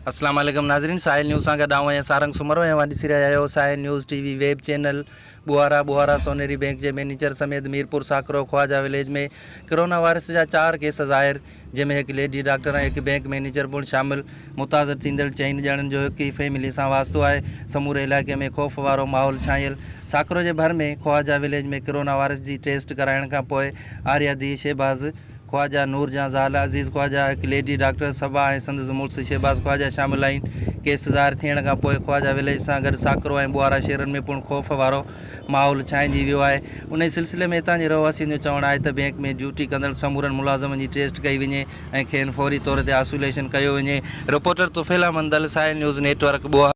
اسلام عليڪم ناظرين ساحل نيوز سان گڏ آئون آهيان سارنگ سومرو ۽ اوهان ڏسي رهيا آهيو Sahil news T V web channel Bohara Bohara Soneri bank جي مئنيجر سميت Mirpur Sakro Khawaja village ۾ corona virus جا چار ڪيس ظاهر جنهن ۾ هڪ ليڊي ڊاڪٽر ۽ هڪ بئنڪ مئنيجر پڻ شامل متاثر ٿيندڙ چئن ڄڻن جو هڪ ئي فيملي سان واسطو آهي سموري علائقي ۾ خوف وارو ماحول ڇانيل ساڪرو جي ڀر ۾ خواجا وليج ۾ ڪرونا وائرس جي ٽيسٽ ڪرائڻ کان پوء آريا ڌيء شهباز خواجه نور جهان زال عزيز خواجه، هڪ ليڊي ڊاڪٽر صبا ۽ سندس مڙس شهباز خواجه شامل آهن. ڪيس ظاهر ٿيڻ کان پوء خواجه وليج سان گڏ ساڪرو ۽ ٻوهارا شهرن ۾ پڻ خوف وارو ماحول ڇانئجي ويو آهي. انهي سلسلي ۾ هتان جي رهواسين جو چوڻ آهي ته بئنڪ ۾ ڊيوٽي ڪندڙ سمورن ملازمن جي ٽيسٽ ڪئي وڃي ۽ کين فوري طور تي آئسوليشن ڪيو وڃي. Reporter Tufail Ahmed Dal, Sahil news network, Bohara.